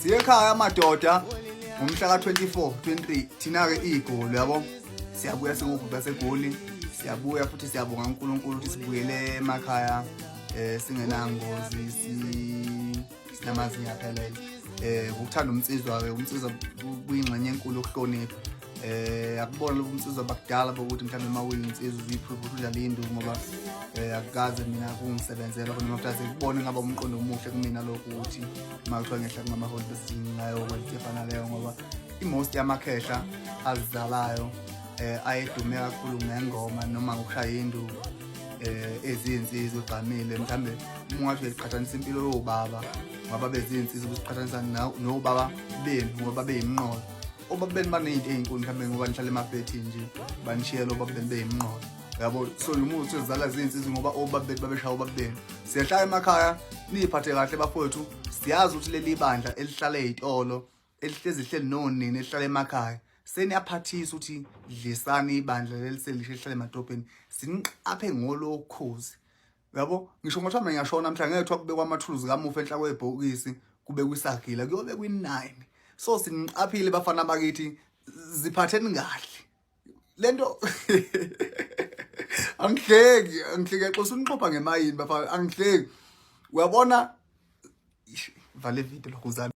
Siye ekhaya madoda ngomhla ka-24 23 thina-ke igoli yabo siyabuya singubhuti baseGoli, siyabuya futhi siyabonga uNkulunkulu ukuthi sibuyele emakhaya singenangozi, sinamazinyo aphelele. Ukuthanda umnsizwa-ke, umnsizwa kuyingxenye enkulu yokuhlonipha. Akubona lobu umnsizwa bakudala bokuthi mhlawumbe uma uyinsizwa uziyiprove ukuthi udlala induku, ngoba akukaze mina kungisebenzela noma mhlawumbe kubone ngaba umqondo omuhle kumina lokhu ukuthi uma kuthiwa ngehla kungamaholi bese ngayokwenza into efana leyo, ngoba i-most yamakhehla azizalayo ayedume kakhulu ngengoma noma ngokushaya induku eziyinsizwa ogqamile. Mhlambe uma ungathi uyayiqhathanisa impilo yobaba ngoba beziyinsizwa, ubusiqhathanisa nobaba benu ngoba beyimnqolo. Obaba benu baney'nto ey'nkulu mhlawumbe ngoba nihlala emaflethini nje, banishiyela obaba benu beyimnqolo yabo. So noma uthi zala ziyinsizwa ngoba obaba bethu babeshaya obaba benu. Siyahlala emakhaya, niyiphathe kahle bafowethu. Siyazi ukuthi leli bandla elihlala ey'tolo elihlezi hleli nonini elihlala emakhaya seniyaphathisa ukuthi dlisani ibandla leli selisha elihlala emadolobheni, siniqaphe ngolokhozi uyabo. Ngisho ngathiwa mina ngiyashona mhla ngeke kuthiwa kubekwa amathuluzi kamufi enhla kwebhokisi, kubekwa isagila, kuyobekwa i-9. So siniqaphile bafana bakithi, ziphatheni kahle. Lento angihleki, angihleki xosa unixhopha ngemayini bafana, angihleki uyabona. Vale video lokuzana.